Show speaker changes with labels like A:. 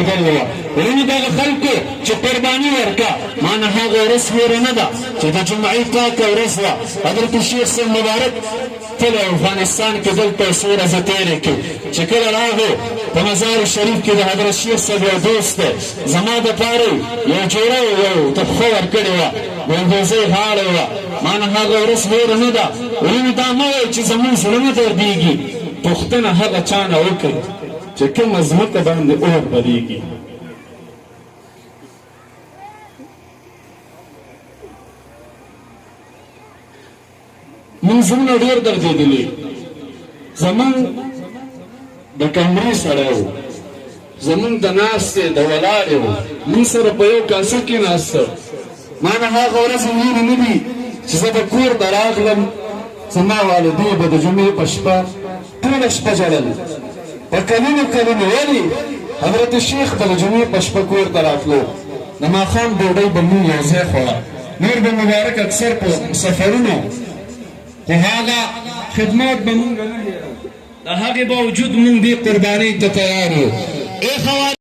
A: دردېدلې وه. وروڼو دغه خلکو چې قرباني ورکړه، ما نه هغه ورځ هېره نه ده چې د جمعې پاکه ورځ وه. حضرت شیخ صاحب مبارک تللی افغانستان کې دلته څو ورځې تېرې کړې. چې کله راغی په مزار شریف کې د حضرت شیخ صاحب یو دوست دی، زما دپاره یې یو جوړه او یو تحفه ورکړې وه، ګلدوزۍ غاړه وه. ما نه هغه ورځ هېره نه ده. وروڼو دا مه وایئ چې زموږ زړه نه دردېږي، پوښتنه هغه چا نه وکړئ چې کومه ځمکه باندې اور بلېږي. مونږ زړونه ډېر دردېدلي. زمونږ د کمرې سړی و، زمونږ د ناستې د ولاړې و، مونږ سره په یو کاسه کې ناسته. ما نه هغه ورځې هېرې نه دي چې زه به کور ته راغلم، زما والدې به د جمعې په شپه ټوله شپه ژړل، په کلونو کلونو. ولې؟ حضرت شیخ به د جمعې په شپه کور ته راتلو، د ماښام ډوډۍ به مونږ یو ځای خوړه. نور به مبارک اکثر په سفرونو، خو هغه خدمات به مونږ نه هېرو. د هغې باوجود مونږ دې قربانۍ ته تیار یو. ای خوارج!